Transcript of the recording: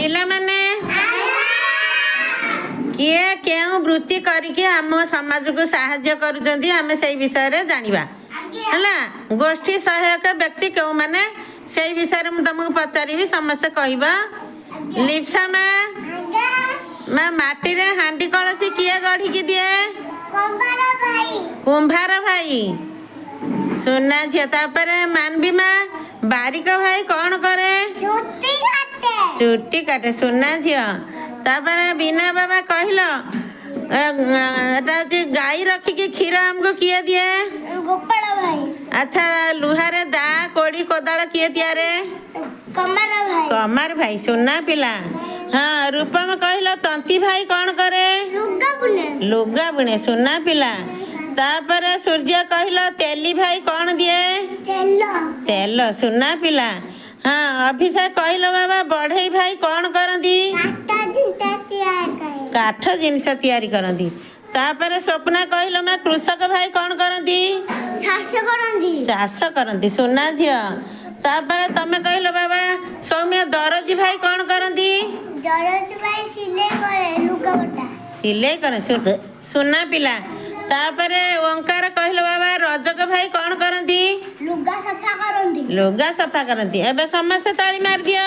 ପିଲାମାନେ, କିଏ କେଉଁ ବୃତ୍ତି କରିକି ଆମ ସମାଜକୁ ସାହାଯ୍ୟ କରୁଛନ୍ତି, ଆମେ ସେଇ ବିଷୟରେ ଜାଣିବା। ହେଲା? ଗୋଷ୍ଠୀ ସହାୟକ ବ୍ୟକ୍ତି କେଉଁମାନେ, ସେଇ ବିଷୟରେ ମୁଁ ତମକୁ ପଚାରିବି, ସମସ୍ତେ କହିବ। ଲିପ୍ସା ମା, ମା, ମାଟିରେ ହାଣ୍ଡି କଳସୀ କିଏ ଗଢ଼ିକି ଦିଏ? କୁମ୍ଭାର ଭାଇ। ସୁନା ଝିଅ। ତାପରେ ମାନବି ମା, ବାରିକ ଭାଇ କ'ଣ କରେ? ଚୁଟି କାଟେ। ସୁନା ଝିଅ। ତାପରେ ବିନା ବାବା କହିଲ, ଏଟା ହଉଛି ଗାଈ ରଖିକି କ୍ଷୀର ଆମକୁ କିଏ ଦିଏ? ଗୋପାଳ ଭାଇ। ଆଚ୍ଛା, ଲୁହାରେ ଦା, କୋଡ଼ି, କୋଦାଳ କିଏ ତିଆରେ? କମାର ଭାଇ। କମାର ଭାଇ। ସୁନା ପିଲା। ହଁ, ରୂପମ କହିଲ, ତନ୍ତି ଭାଇ କ'ଣ କରେ? ଲୁଗା ବୁନେ। ଲୁଗା ବୁଣେ। ସୁନା ପିଲା। ତାପରେ ସୂର୍ଯ୍ୟ କହିଲ, ତେଲି ଭାଇ କ'ଣ ଦିଏ? ତେଲ। ତେଲ। ସୁନା ପିଲା। ହଁ, ଅଭିଷେକ କହିଲ ବାବା, ବଢ଼େଇ ଭାଇ କ'ଣ କରନ୍ତି? କାଠ ଜିନିଷ ତିଆରି କରେ। କାଠ ଜିନିଷ ତିଆରି କରନ୍ତି। ତାପରେ ସ୍ୱପ୍ନା କହିଲ ମା, କୃଷକ ଭାଇ କ'ଣ କରନ୍ତି? ଚାଷ କରନ୍ତି। ଚାଷ କରନ୍ତି। ସୁନା ଝିଅ। ତାପରେ ତମେ କହିଲ ବାବା ସୌମ୍ୟ, ଦରଜି ଭାଇ କ'ଣ କରନ୍ତି? ଦରଜି ଭାଇ ସିଲେଇ କରେ ଲୁଗାପଟା। ସିଲେଇ କରେ। ସୁନା ପିଲା। ତାପରେ ଓଙ୍କାର କହିଲ ବାବା, ରଜକ ଭାଇ କ'ଣ କରନ୍ତି? ଲୁଗା ସଫା କରନ୍ତି। ଲୁଗା ସଫା କରନ୍ତି। ଏବେ ସମସ୍ତେ ତାଳି ମାରିଦିଅ।